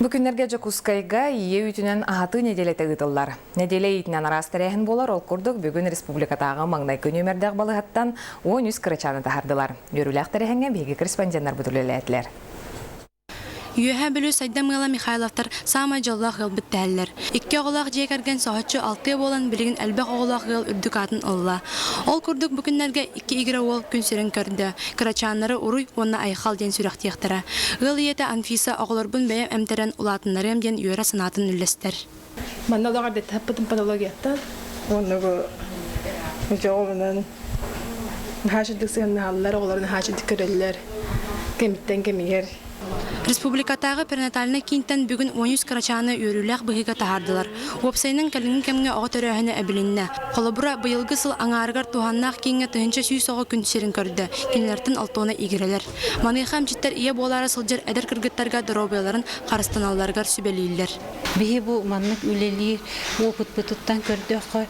Бу күннэргэ Дьокуускайга ийэ үүтүнэн аһатыы нэдиэлэтэ ыытыллар. Нэдиэлэ иитинэн араас тэрээһин буолар, ол курдук бүгүн республикатааҕы маҥнайгы нүөмэрдээх балыыһаттан 13 кырачааны таһардылар. Үөрүүлээх тэрээһиҥҥэ биһиги корреспонденнарбыт үлэлээтилэр. Үөһээ Бүлүү Сайдам ыала Михайловтар саамай дьоллоох ыалбыт дэһэллэр. Икки оҕолоох дьиэ кэргэн соһуччу алтыа буолан билигин элбэх оҕолоох ыал үрдүк аатын ылла. Ол курдук бу күннэргэ икки игирэ уол күн сирин көрдө. Кырачааннары Уруй уонна Айхал диэн сүрэхтиэхтэрэ. Ыал ийэтэ Анфиса оҕолорбун бэйэм эмтэрэн улаатыннарыам диэн үөрэ санаатын үллэстэр. Манна олох эрдэттэн патологияттан уонна бу дьоҕунан наһаа үчүгдүк сыһыаннаһаллар, оҕолорун наһаа үчүгдүк көрөллөр кэмиттэн кэмигэр. Республикатааҕы перинатальнай киинтэн бүгүн 13 кырачааны үөрүүлээх быһыыга таһаардылар. Уопсайынан кэлиҥҥи кэмҥэ оҕо төрөөһүнэ эбилиннэ. Холобура, быйылгы сыл аҥаарыгар туһааннаах кииҥҥэ 1100 оҕо күн сирин көрдө, кинилэртэн алтуона игирэлэр. Маныаха эмчиттэр ийэ буолаары сылдьар эдэр кыргыттарга доруобуйаларын харыстаналларыгар сүбэлииллэр. Биһи бу маннык үлэлиир опытпытыттан көрдөххө,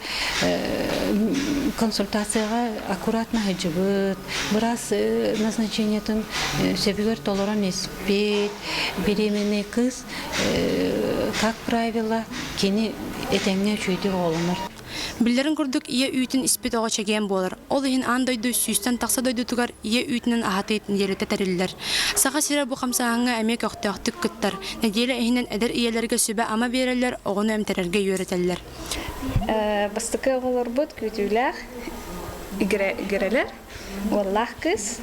консультацияҕа аккуратно сылдьыбыт, быраас назначениетын сөбүгэр толорон испит, беременный кыыс, как правило, кини этэҥҥэ үчүгэйдик оҕолонор. Биллэрин курдук, ийэ үүтүн испит оҕо чэгиэн буолар. Ол иһин аан дойду сүүстэн тахса дойдутугар ийэ үүтүнэн аһатыы нэдиэлэтэ тэриллэр. Саха сирэ бу хамсааһыҥҥа эмиэ көхтөөхтүк кыттар. Нэдиэлэ иһинэн эдэр ийэлэргэ сүбэ-ама биэрэллэр, оҕону эмтэрэргэ үөрэтэллэр. Бастакы оҕолорбут күүтүүлээх игирэлэр, уоллаах кыыс.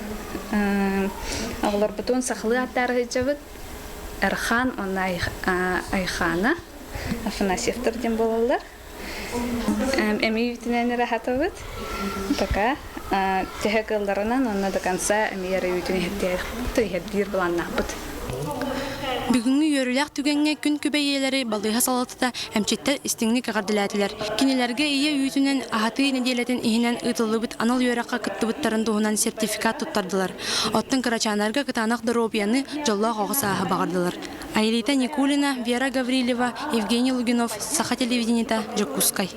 Оҕолорбутун сахалыы ааттаары сылдьабыт. Эрхан уонна Айхаана Афанасьевтар диэн буолаллар. Эмиэ үүтүнэн эрэ аһатабыт. Пока төһө кыалларынан уонна до конца эмиэ эрэ үүтүн иһэрдиир былааннаахпыт. Бүгүҥҥү үөрүүлээх түгэҥҥэ күн күбэй ийэлэри балыыһа салалтата эмчиттэр истиҥник эҕэрдэлээтилэр. Кинилэргэ ийэ үүтүнэн аһатыы нэдиэлэтин иһинэн ыытыллыбыт анал үөрэххэ кыттыбыттарын туһунан сертификат туттардылар. Оттон кырачааннарга кытаанах доруобуйаны, дьоллоох оҕо сааһы баҕардылар. Аэлита Никулина, Вера Гаврильева, Евгений Лугинов, Саха телевидениета, Дьокуускай.